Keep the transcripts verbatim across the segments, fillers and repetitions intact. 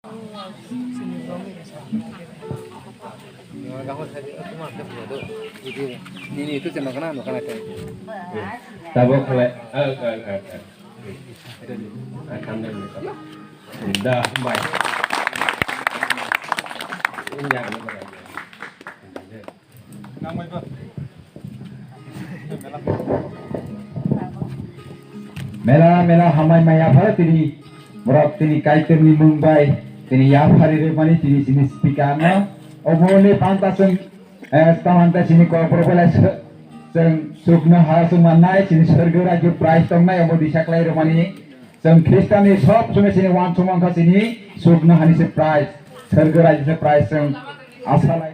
Tabok khalai. Ah, ah, ah, ah. Ah, kandang ni. Dah, bai. Ini yang ini. Mela, mela hamai maya pharo tini borok tini Kaitorni mung bai tini yaphari rwmani tini sini speaker no. Oboni panta chwng, eh, tamanta sini kokborok belai se-, chwng sukno ha chwng mannai sini sorgo rajyo prize tongnai obo disa khlai rwmani. Chwng Khristanni sob somoi sini wansuk mankha sini sukno hani se prize, sorgo rajyo se prize chwng asa lai.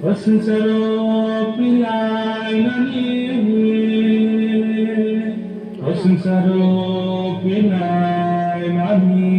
O swngcharo pilainani, o swngcharo pilainani.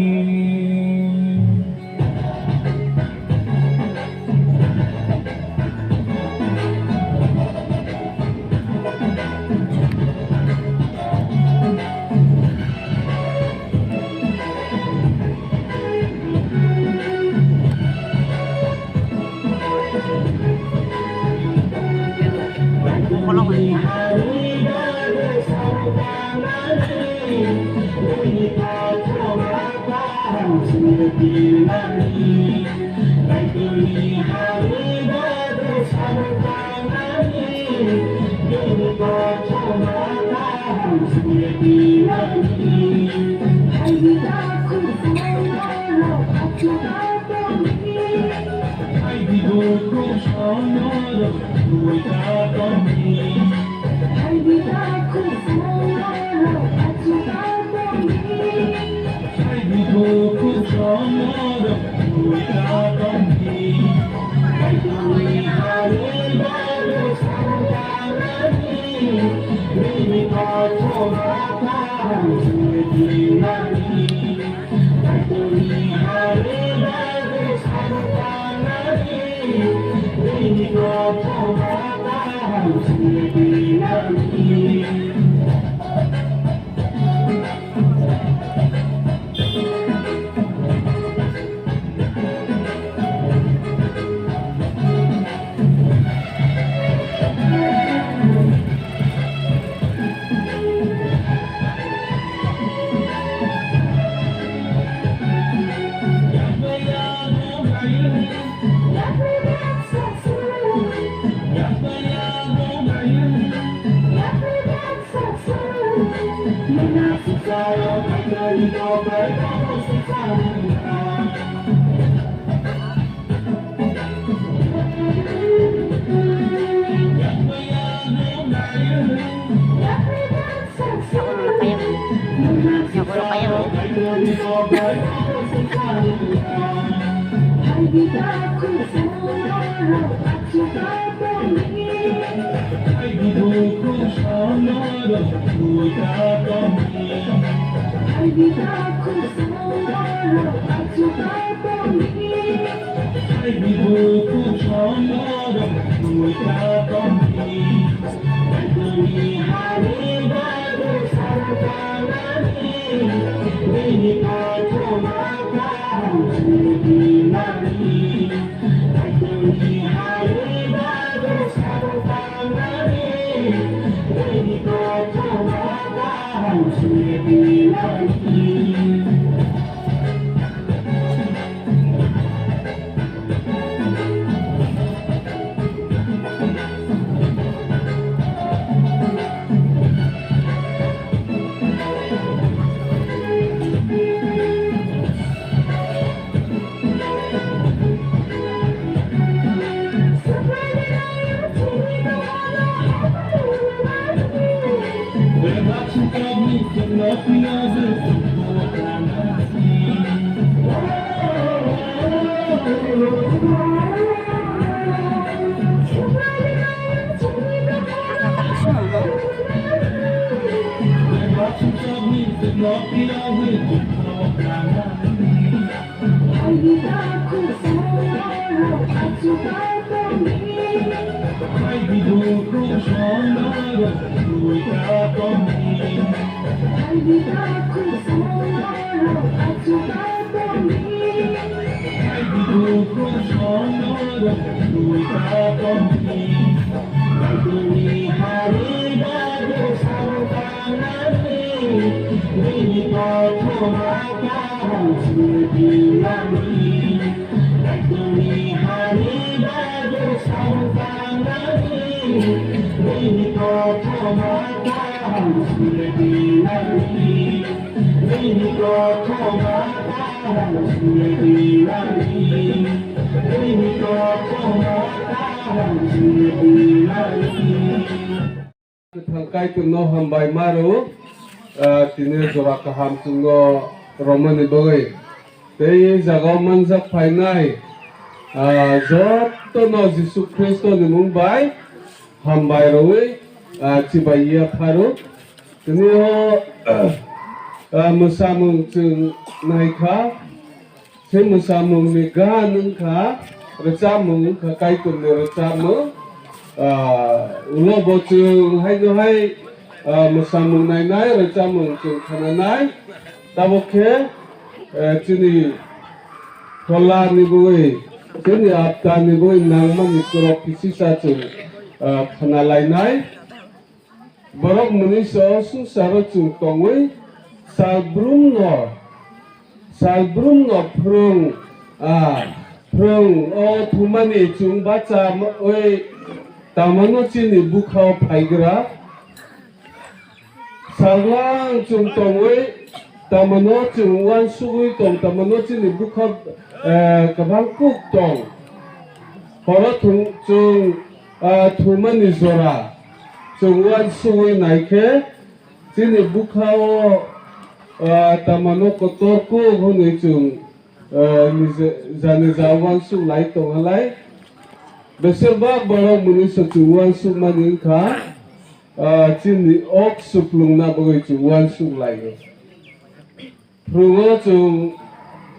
Kwthang Kaitorno hambai ma rw, ah, tini jora kaham chwngno romani bagwi. Tei jagao manjak phainai, ah, jotono Jisu Khristoni mung bai hambai rwui, ah, chibai ya pharo. Tini o, ah, mwsamung chwng naikha. Se mwsamungni gan wngkha, rwchapmung wngkha Kaitorni rwchapmung. Ah, ulo bo chwng haino hai, ah, mwsamung nainai, rwchapmung chwng khananai. Tabuk khe, eh, chini pholani bwgwi, chini aptani bwgwi nangmani kwrwk kisisa chwng, ah, khanalainai. Borok mwnwi se o swngcharo chwng tongwi salbrumno, salbrumno phrwng, ah, phrwng o thumani chwng bachaui tamano chini bwkhao phaigra. Salwng chwng tongwi tamano chwng uansugwi tong, tamano chini bwkha, eh, kwbang kuk tong. Horo thung-, chwng, ah, thumani jora chwng uansugwi naikhe chini bwkhao, ah, tamano kotor kuk hwnwi chwng, ah, nija, janija uansuk lai tonghalai. Besirbak borok mwnwi se chwng uansukmani wngkha, ah, chini ok suplungna bagwi chwng uansuk laio. Phwrwngo chwng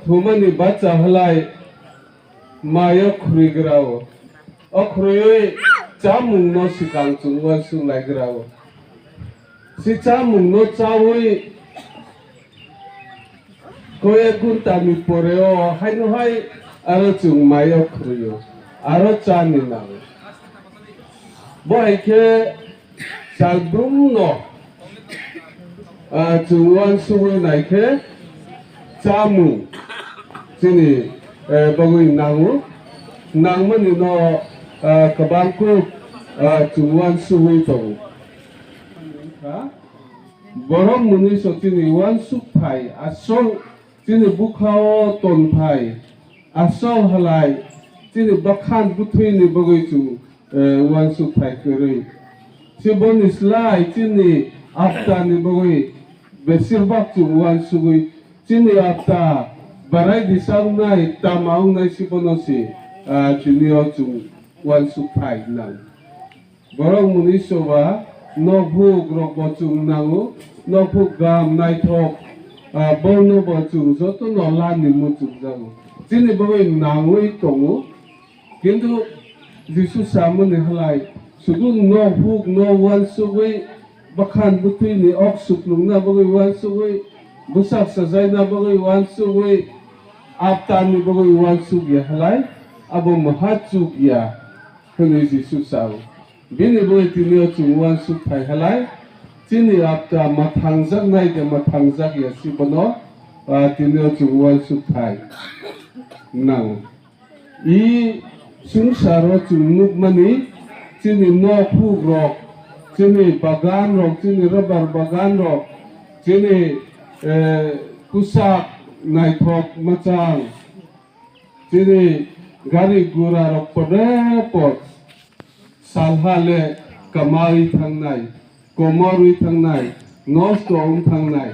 thumani bacha halai maio khwrwi grao. O khwrwiwi chamungno swkang chwng uansuk lai grao. Si chamungno chaui koyek ghonta ni pore o haino hai aro chwng maio khwrwi o, aro cha ni nango. Bo hai khe salbrumno, ah, chwng uansugwi nai khe chamung chini, eh, bagwi nango. Nangmani no, ah, kwbang kuk, ah, chwng uansugwi tongo. Ha? Borok mwnwi so chini uansuk thai asol chini bwkhao ton thai. Asol halai chini bwkhan bwthwini bagwi chwng, eh, uansuk thai kwrwi. Chiboni slai chini aptani bagwi besirbak chwng uansugwi chini apta barai disa wngnai tama wngnai sibono se, ah, chini o chwng uansuk thai nang. Borok mwnwi soba, nokhuk rok bo chwng nango, nokhuk gam naithok, ah, borno bo chwng joto no lani muchung jago. Chini bagwi nangwi tongo, kintu Jisu samani halai, sudu nokhuk no uansugwi, bwkhan bwtwi ni ok suklung na bagwi uansugwi, bwsak sajai na bagwi uansugwi, apta ni bagwi uansuk ya halai, abo maha chuk ya. Hwnwi Jisu sao. Bini bagwi tini o chwng uansuk thai halai, chini apta mwthangjaknai de mwthangjak ya si bono, ah, tini o chwng uansuk thai nang. I swngcharo chwng nukmani chini nokhuk rok, chini bagan rok, chini rubber bagan rok, chini, eh, kwchak naithok mwchang, chini gari gura rok pore por salha le kwmawi thangnai, komorwi thangnai, nosto wng thangnai.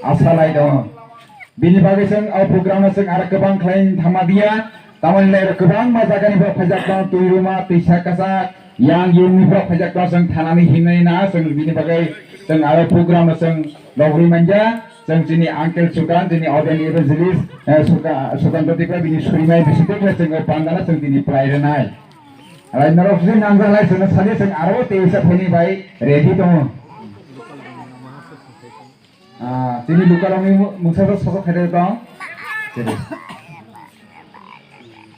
Asa lai tongo. Bini bagwi chwng o program no chwng aro kwbang khlai thangma diya. Tamoni lai kwbangma jaga ni borok phaijak tongo, Twiruma, Twisa Kasak, Yang Yung ni borok phaijak tongo, chwng thanani himnai na chwng bini bagwi chwng aro program no chwng logri manja. Chwng chini uncle Sukan, chini audience evangelist, eh, Suka-, Sukan Dotipra bini surimai bising twi khlai chwng o pandana chwng tini plai rwnai. Rai norok sini nangjak lai chwngno sadi chwng aro teisa phaini bai ready tongo. Ah, chini lukarokni mu-, mungsa to sosok khaide tong. Jadi.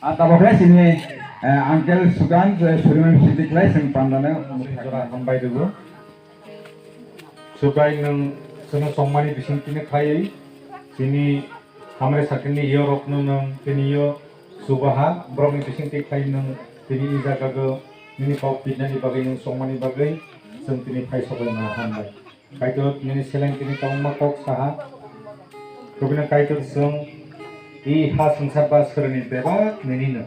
Ah, tabok lai chini, eh, uncle Sukan, eh, surimai bising twi khlai chwng pandana. Hambai dugo. Sukai nwng chwngno chongmani bising tini khlaiwi, chini hamre sakini yorokno nwng tini yo chubaha, borokni bising twi khlai nwng tini i jagago nini kok pidnani bagwi nwng chongmani bagwi chwng tini phai soklai ma hambai. Kaitor nini seleng tini kwbangma kok saha, tubino Kaitor chwng i ha swngchar ba swrwngni bebak ninino.